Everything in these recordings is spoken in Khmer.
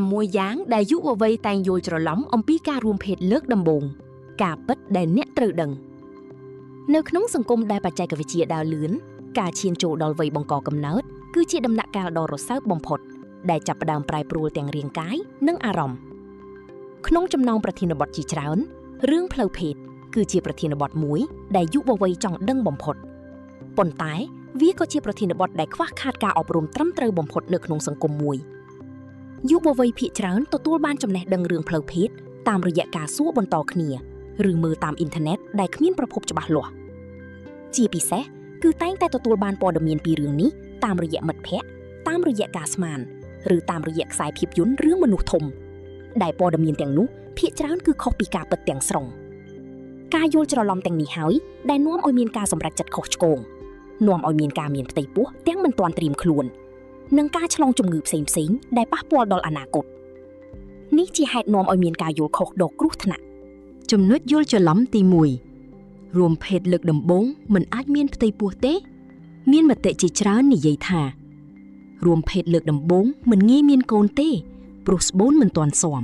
6យ៉ាងដែលយុវវ័យតែងយល់ច្រឡំអំពីការរួមភេទលើកដំបូងការពិតដែលអ្នកត្រូវដឹងនៅក្នុងសង្គមដែលបច្ចេកវិទ្យាដើរលឿនការឈានចូលដល់វ័យបង្កកំណើតគឺជាដំណាក់កាលដ៏រសើបបំផុតដែលចាប់ផ្ដើមប្រែប្រួលទាំងរាងកាយនិងអារម្មណ៍ក្នុងចំណោមប្រធានបទជាច្រើនរឿងផ្លូវភេទគឺជាប្រធានបទមួយដែលយុវវ័យចង់ដឹងបំផុតប៉ុន្តែវាក៏ជាប្រធានបទដែលខ្វះខាតការអប់រំត្រឹមត្រូវបំផុតនៅក្នុងសង្គមមួយ យុវវ័យភាគច្រើនទទួលបានចំណេះដឹងរឿងផ្លូវភេទតាមរយៈការសួរបន្តគ្នាឬមើលតាមអ៊ីនធឺណិតដែលគ្មានប្រភពច្បាស់លាស់ជាពិសេសគឺតែងតែទទួលបានព័ត៌មានពីរឿងនេះតាមរយៈមិត្តភ័ក្តិតាមរយៈការស្មានឬតាមរយៈខ្សែភាពយន្តរឿងមនុស្សធំដែលព័ត៌មានទាំងនោះភាគច្រើនគឺខុសពីការពិតទាំងស្រុងការយល់ច្រឡំទាំងនេះហើយដែលនាំឲ្យមានការសម្រេចចិត្តខុសឆ្គងនាំឲ្យមានការមានផ្ទៃពោះទាំងមិនទាន់ត្រៀមខ្លួននិងការឆ្លងជំងឺផ្សេងៗដែលប៉ះពាល់ដល់អនាគត នេះជាហេតុនាំឲ្យមានការយល់ខុសដ៏គ្រោះថ្នាក់ ចំណុចយល់ច្រឡំទី1រួមភេទលើកដំបូងមិនអាចមានផ្ទៃពោះទេ មានមតិជាច្រើននិយាយថារួមភេទលើកដំបូងមិនងាយមានកូនទេព្រោះស្បូនមិនទាន់ស៊ាំ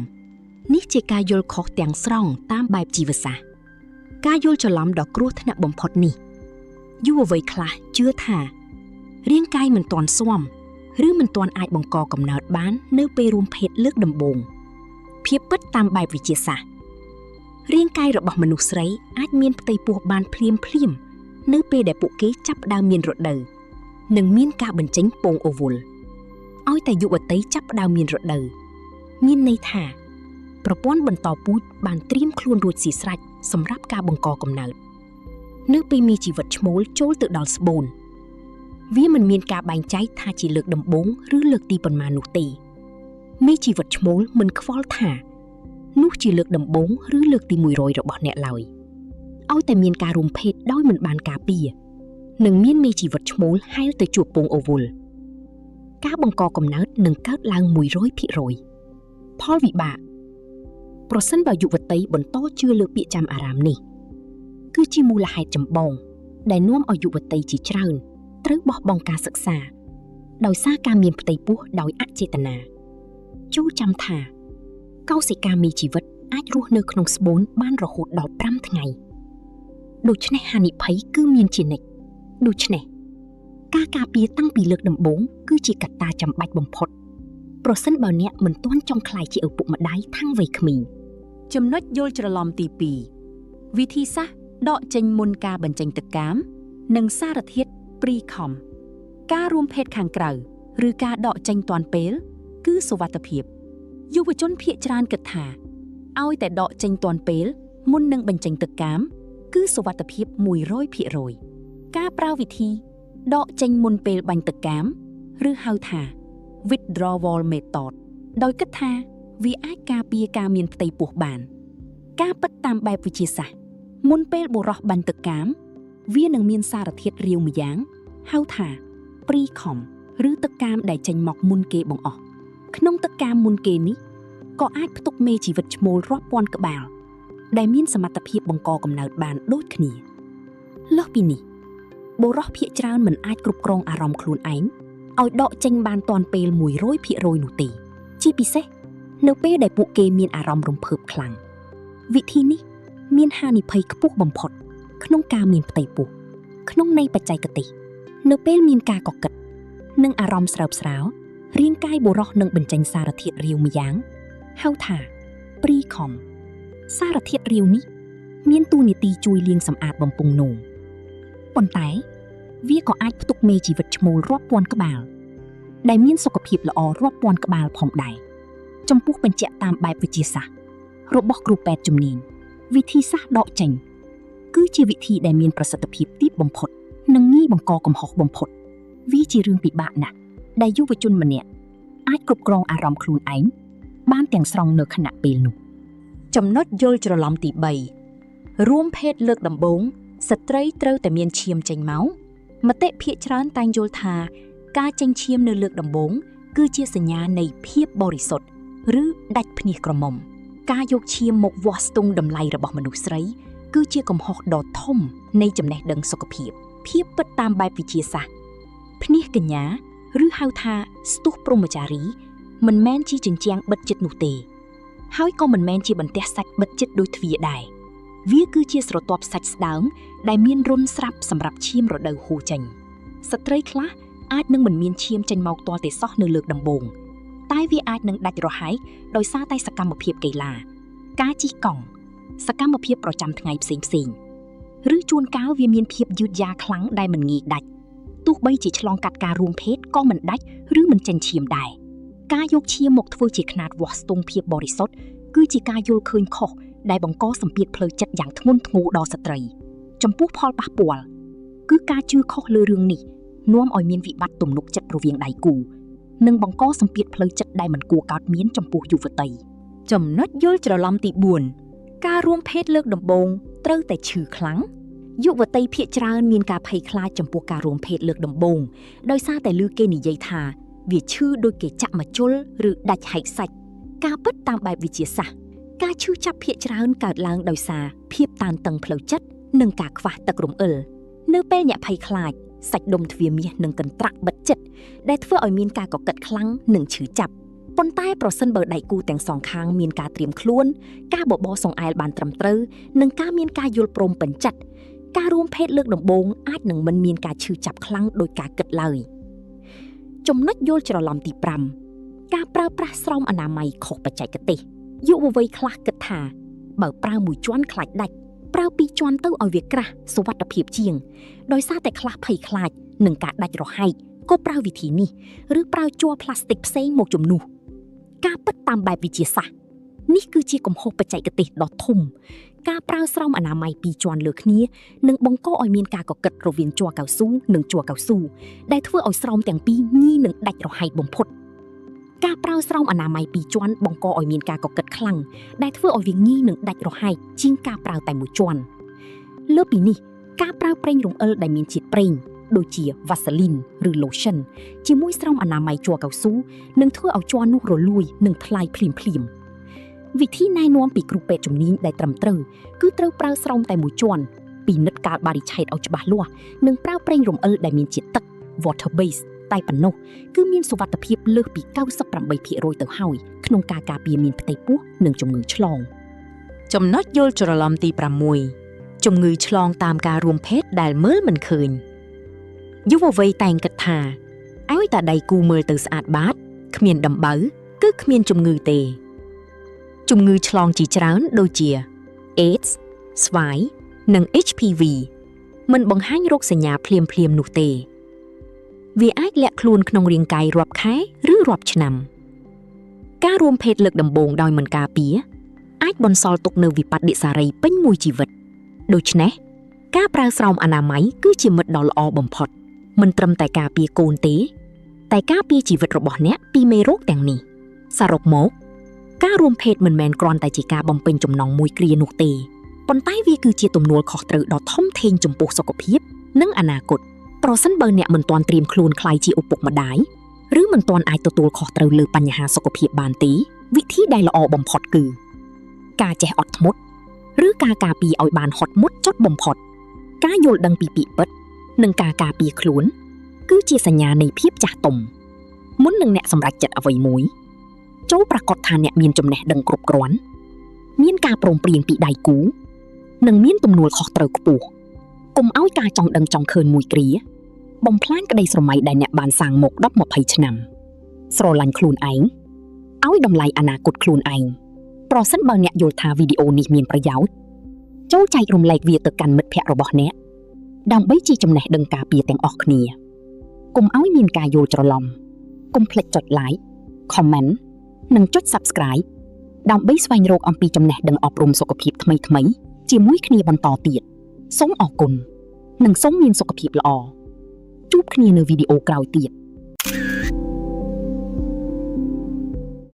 នេះជាការយល់ខុសទាំងស្រុងតាមបែបជីវសាស្ត្រការយល់ច្រឡំដ៏គ្រោះថ្នាក់បំផុតនេះយុវវ័យខ្លះជឿថារាងកាយមិនទាន់ស៊ាំឬមិនទាន់អាចបង្កកំណើតបាននៅពេលរួមភេទលើកដំបូងភាពពិតតាមបែបវិទ្យាសាស្ត្រ រាងកាយរបស់មនុស្សស្រីអាចមានផ្ទៃពោះបានភ្លាមភ្លាមៗនៅពេលដែលពួកគេចាប់ផ្ដើមមានរដូវនិងមានការបញ្ចេញពងអូវុលឲ្យតែយុវតីចាប់ផ្ដើមមានរដូវមានន័យថាប្រព័ន្ធបន្តពូជបានត្រៀមខ្លួនរួចជាស្រេចសម្រាប់ការបង្កកំណើតនៅពេលមានជីវិតឈ្មោលចូលទៅដល់ស្បូនវាមិនមានការបែងចែកថាជាលើកដំបូងឬលើកទីប៉ុន្មាននោះទេមេជីវិតឈ្មោលមិនខ្វល់ថា នោះជាលើកដំបូងឬលើកទី100របស់អ្នកឡើយឲ្យតែមានការរួមភេទដោយមិនបានការពារនិងមានមេជីវិតឈ្មោលហែលទៅជួបពងអូវុលការបង្កកំណើតនឹងកើតឡើង100%ផលវិបាកប្រសិនបើយុវតីបន្តជឿលើពាក្យចាំអារាមនេះគឺជាមូលហេតុចម្បងដែលនាំឲ្យយុវតីជាច្រើនត្រូវបោះបង់ការសិក្សាដោយសារការមានផ្ទៃពោះដោយអចេតនាចូលចាំថា កោសិកាមីជីវិតអាចរស់នៅក្នុងស្បូនបានរហូតដល់5ថ្ងៃដូច្នេះហានិភ័យគឺមានជានិច្ចដូច្នេះការការពារតាំងពីលើកដំបូងគឺជាកត្តាចាំបាច់បំផុតប្រសិនបើអ្នកមិនទាន់ចង់ក្លាយជាឪពុកម្ដាយតាំងវ័យក្មេង ចំណុចយល់ច្រឡំទី2វិធីសាស្ត្រដកចេញមុនការបញ្ចេញទឹកកាម និងសារធាតុ pre-cum ការរួមភេទខាងក្រៅឬការដកចេញទាន់ពេល គឺសុវត្ថិភាពយុវជនភាគច្រើនគិតថាឲ្យតែដកចេញទាន់ពេលមុននឹងបញ្ចេញទឹកកាម គឺសុវត្ថិភាព100%ការប្រើវិធីដកចេញមុនពេលបាញ់ទឹកកាម ឬហៅថា withdrawal method ដោយគិតថាវាអាចការពារការមានផ្ទៃពោះបាន ការពិតតាមបែបវិទ្យាសាស្ត្រមុនពេលបុរសបាញ់ទឹកកាម វានឹងមានសារធាតុរាវម្យ៉ាងហៅថា pre-cum ឬទឹកកាមដែលចេញមកមុនគេបង្អស់ក្នុងទឹកកាមមុនគេនេះក៏អាចផ្ទុកមេជីវិតឈ្មោលរាប់ពាន់ក្បាល ដែលមានសមត្ថភាពបង្កកំណើតបានដូចគ្នាលើសពីនេះបុរសភាគច្រើនមិនអាចគ្រប់គ្រងអារម្មណ៍ខ្លួនឯងឲ្យដកចេញបានទាន់ពេល100%នោះទេ ជាពិសេសនៅពេលដែលពួកគេមានអារម្មណ៍រំភើបខ្លាំងវិធីនេះមានហានិភ័យខ្ពស់បំផុត ក្នុងការមានផ្ទៃពោះក្នុងន័យបច្ចេកទេសនៅពេលមានការកកិតនិងអារម្មណ៍ស្រើបស្រាលរាងកាយបុរសនឹងបញ្ចេញសារធាតុរាវម្យ៉ាងហៅថា pre-cum សារធាតុរាវនេះមានតួនាទីជួយលាងសម្អាតបំពង់នោមប៉ុន្តែវាក៏អាចផ្ទុកមេជីវិតឈ្មោលរាប់ពាន់ក្បាល ដែលមានសុខភាពល្អរាប់ពាន់ក្បាលផងដែរចំពោះបញ្ជាក់តាមបែបវិទ្យាសាស្ត្ររបស់គ្រូពេទ្យជំនាញវិធីសាស្ត្រដកចេញគឺជាវិធីដែលមានប្រសិទ្ធភាពទាបបំផុតនិងងាយបង្កកំហុសបំផុតវាជារឿងពិបាកណាស់ដែលយុវជនម្នាក់អាចគ្រប់គ្រងអារម្មណ៍ខ្លួនឯងបានទាំងស្រុងនៅខណៈពេលនោះ ចំណុចយល់ច្រឡំទី3រួមភេទលើកដំបូងស្ត្រីត្រូវតែមានឈាមចេញមកមតិភាគច្រើនតែងយល់ថាការចេញឈាមនៅលើកដំបូងគឺជាសញ្ញានៃភាពបរិសុទ្ធឬដាច់ភ្នាសក្រមុំការយកឈាមមកវាស់ស្ទង់តម្លៃរបស់មនុស្សស្រីគឺជាកំហុសដ៏ធំនៃចំណេះដឹងសុខភាពភាពពិតតាមបែបវិទ្យាសាស្ត្រភ្នាសកញ្ញាឬហៅថាស្ទុះព្រហ្មចារី មិនមែនជាជញ្ជាំងបិទជិតនោះទេ ហើយក៏មិនមែនជាបន្ទះសាច់បិទជិតដូចទ្វារដែរវាគឺជាស្រទាប់សាច់ស្ដើងដែលមានរន្ធស្រាប់សម្រាប់ឈាមរដូវហូរចេញស្ត្រីខ្លះអាចនឹងមិនមានឈាមចេញមកទាល់តែសោះនៅលើកដំបូងតែវាអាចនឹងដាច់រហែកដោយសារតែសកម្មភាពកីឡាការជិះកង់សកម្មភាពប្រចាំថ្ងៃផ្សេងៗឬជួនកាលវាមានភាពយឺតយ៉ាវខ្លាំងដែលមិនងាយដាច់ទោះបីជាឆ្លងកាត់ការរួមភេទក៏មិនដាច់ឬមិនចេញឈាមដែរការយកឈាមមកធ្វើជាខ្នាតវាស់ស្ទង់ភាពបរិសុទ្ធគឺជាការយល់ឃើញខុសដែលបង្កសម្ពាធផ្លូវចិត្តយ៉ាងធ្ងន់ធ្ងរដល់ស្ត្រីចំពោះផលប៉ះពាល់គឺការជឿខុសលើរឿងនេះនាំឲ្យមានវិបត្តិទំនុកចិត្តរវាងដៃគូនិងបង្កសម្ពាធផ្លូវចិត្តដែលមិនគួរកើតមានចំពោះយុវតី ចំណុចយល់ច្រឡំទី4ការរួមភេទលើកដំបូងត្រូវតែឈឺខ្លាំងយុវតីភាគច្រើនមានការភ័យខ្លាចចំពោះការរួមភេទលើកដំបូងដោយសារតែឮគេនិយាយថាវាឈឺដូចគេចាក់ម្ជុលឬដាច់ហែកសាច់ការពិតតាមបែបវិទ្យាសាស្ត្រការឈឺចាប់ភាគច្រើនកើតឡើងដោយសារភាពតានតឹងផ្លូវចិត្តនិងការខ្វះទឹករំអិលនៅពេលអ្នកភ័យខ្លាចសាច់ដុំទ្វារមាសនិងកន្ត្រាក់បិទចិត្តដែលធ្វើឲ្យមានការកកិតខ្លាំងនិងឈឺចាប់ប៉ុន្តែប្រសិនបើដៃគូទាំងសងខាងមានការត្រៀមខ្លួនការបបរសង្អែលបានត្រឹមត្រូវនិងការមានការយល់ព្រមពេញចិត្តការរួមភេទលើកដំបូងអាចនឹងមិនមានការឈឺចាប់ខ្លាំងដោយការគិតឡើយចំណុចយល់ច្រឡំទី5ការប្រើប្រាស់ស្រោមអនាម័យខុសបច្ចេកទេសយុវវ័យខ្លះគិតថាបើប្រើមួយជាន់ខ្លាចដាច់ប្រើពីរជាន់ទៅឲ្យវាក្រាស់សុវត្ថិភាពជាងដោយសារតែខ្លះភ័យខ្លាចនឹងការដាច់រហែកក៏ប្រើវិធីនេះឬប្រើជ័រផ្លាស្ទិកផ្សេងមកជំនួសការពិតតាមបែបវិទ្យាសាស្ត្រនេះគឺជាកំហុសបច្ចេកទេសដ៏ធំការប្រើស្រោមអនាម័យពីរជាន់លើគ្នានឹងបង្កឲ្យមានការកកិតរវាងជ័រកៅស៊ូនិងជ័រកៅស៊ូដែលធ្វើឲ្យស្រោមទាំងពីរញីនឹងដាច់រហែកបំផុតការប្រើស្រោមអនាម័យពីរជាន់បង្កឲ្យមានការកកិតខ្លាំងដែលធ្វើឲ្យវាងាយនឹងដាច់រហែកជាងការប្រើតែមួយជាន់លើពីនេះការប្រើប្រេងរំអិលដែលមានជាតិប្រេងដូចជាវ៉ាសេលីនឬ lotion ជាមួយស្រោមអនាម័យជ័រកៅស៊ូនឹងធ្វើឲ្យជ័រនោះរលួយនិងថ្លាយភ្លាមភ្លាមវិធីណែនាំពីគ្រូពេទ្យជំនាញដែលត្រឹមត្រូវគឺត្រូវប្រើស្រោមតែមួយជាន់ពិនិត្យកាលបរិច្ឆេទឲ្យច្បាស់លាស់និងប្រើប្រេងរំអិលដែលមានជាតិទឹក water base តែប៉ុណ្ណោះគឺមានសុវត្ថិភាពលើសពី98%ទៅហើយក្នុងការការពារមានផ្ទៃពោះនិងជំងឺឆ្លង ចំណុចយល់ច្រឡំទី6ជំងឺឆ្លងតាមការរួមភេទដែលមើលមិនឃើញយុវវ័យតែងគិតថាឲ្យតែដៃគូមើលទៅស្អាតបាតគ្មានដំបៅគឺគ្មានជំងឺទេជំងឺឆ្លងជាច្រើនដូចជា AIDS ស្វាយនិង HPV មិនបង្ហាញរោគសញ្ញាភ្លាមៗនោះទេវាអាចលាក់ខ្លួនក្នុងរាងកាយរាប់ខែឬរាប់ឆ្នាំការរួមភេទលើកដំបូងដោយមិនការពារអាចបន្សល់ទុកនូវវិបត្តិសារីពេញមួយជីវិតដូច្នេះការប្រើស្រោមអនាម័យគឺជាមិត្តដ៏ល្អបំផុតមិនត្រឹមតែការពារកូនទេតែការពារជីវិតរបស់អ្នកពីមេរោគទាំងនេះសរុបមកការរួមភេទមិនមែនគ្រាន់តែជាការបំពេញចំណង់មួយគ្រានោះទេប៉ុន្តែវាគឺជាទំនួលខុសត្រូវដ៏ធំធេងចំពោះសុខភាពនិងអនាគតប្រសិនបើអ្នកមិនទាន់ត្រៀមខ្លួនក្លាយជាឪពុកម្ដាយឬមិនទាន់អាចទទួលខុសត្រូវលើបញ្ហាសុខភាពបានទេវិធីដែលល្អបំផុតគឺការចេះអត់ធ្មត់ឬការការពារឲ្យបានហត់មុតចត់បំផុតការយល់ដឹងពីពាក្យពិតនិងការការពារខ្លួនគឺជាសញ្ញានៃភាពចាស់ទុំមុននឹងអ្នកសម្រេចចិត្តអ្វីមួយចូលប្រកាសថាអ្នកមានចំណេះដឹងគ្រប់គ្រាន់មានការព្រមព្រៀងពីដៃគូនិងមានទំនួលខុសត្រូវខ្ពស់កុំឲ្យការចង់ដឹងចង់ឃើញមួយគ្រាបំផ្លាញក្តីស្រមៃដែលអ្នកបានសាងមក10 20ឆ្នាំស្រឡាញ់ខ្លួនឯងឲ្យតម្លៃអនាគតខ្លួនឯងប្រសិនបើអ្នកយល់ថាវីដេអូនេះមានប្រយោជន៍ចូលចែករំលែកវាទៅកាន់មិត្តភ័ក្តិរបស់អ្នកដើម្បីជាចំណេះដឹងការពារទាំងអស់គ្នាកុំឲ្យមានការយល់ច្រឡំកុំភ្លេចចុច like comment និងចុច Subscribe ដើម្បីស្វែងរកអំពីចំណេះដឹងអប់រំសុខភាពថ្មីៗជាមួយគ្នាបន្តទៀតសូមអរគុណនិងសូមមានសុខភាពល្អជួបគ្នានៅវីដេអូក្រោយទៀត។